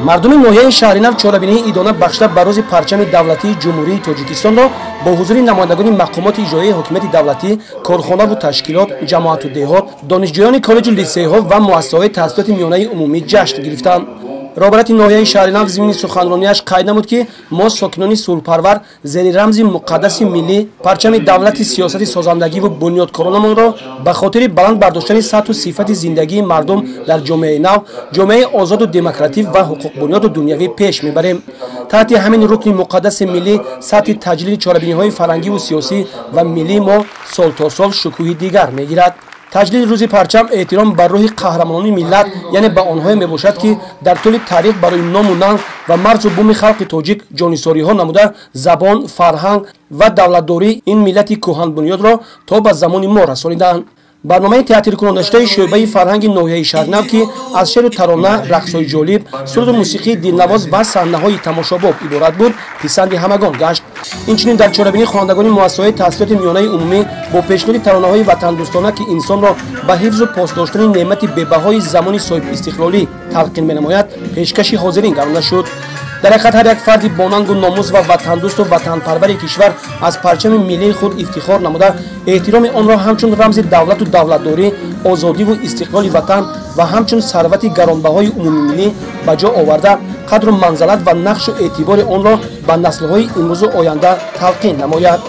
Мардуми ноҳияи Шаҳринав чорабинии идона бахшида ба рӯзи парчами давлатии Ҷумҳурии Тоҷикистонро бо ҳузури намояндагони мақомоти иҷроияи ҳокимияти давлатӣ, корхонаву ташкилот, ҷамоату деҳот, донишҷӯёни коллеҷу литсейҳо ва муассисаҳои таҳсилоти миёнаи умумӣ ҷашн гирифтанд. Роҳбарияти ноҳияи Шаҳринав зимни суханронияш қайд намуд, ки мо, сокинони сулҳпарвар, зери рамзи муқаддаси миллӣ, парчами давлати, сиёсати созандагиву бунёдкоронамонро ба хотири баланд бардоштани сатҳу сифати зиндагии мардум дар ҷомеаи нав, ҷомеаи озоду демократӣ ва ҳуқуқбунёду дунявӣ пеш мебарем. Таҳти ҳамин рукни муқаддаси миллӣ сатҳи таҷлили чорабиниҳои фарҳангиву сиёсӣ ва миллии мо сол то сол шукӯҳи дигар мегирад. Таҷлили рӯзи парчам эҳтиром ба рӯҳи қаҳрамонони миллат, яъне ба онҳое мебошад, ки дар тӯли таърих барои ному нанг ва марзу буми халқи тоҷик ҷонисориҳо намуда, забон, фарҳанг ва давлатдории ин миллати кӯҳанбунёдро то ба замони мо расонидаанд. Барномаи театркунондаштаи шӯъбаи фарҳанги ноҳияи Шаҳринав, ки аз шеъру тарона, рақсҳои ҷолиб, суруду мусиқии дилнавоз ва саҳнаҳои тамошобоб иборат буд, писанди ҳамагон гашт. Инчунин дар чорабинӣ хонандагони муассисаҳои таҳсилоти миёнаи умумӣ бо пешниҳоди таронаҳои ватандӯстона, ки инсонро ба ҳифзу пос доштани неъмати бебаҳои замони соҳибистиқлолӣ талқин менамояд, пешкаши ҳозирин гардонда шуд. Дар ҳақиқат, ҳар як фарди бонангу номус ва ватандӯсту ватанпарвари кишвар аз парчами миллии худ ифтихор намуда, эҳтироми онро ҳамчун рамзи давлату давлатдорӣ, озодиву истиқлоли ватан ва ҳамчун сарвати гаронбаҳои умумимиллӣ ба ҷо оварда, қадру манзалат ва нақшу эътибори онро ба наслҳои имрӯзу оянда талқин намояд.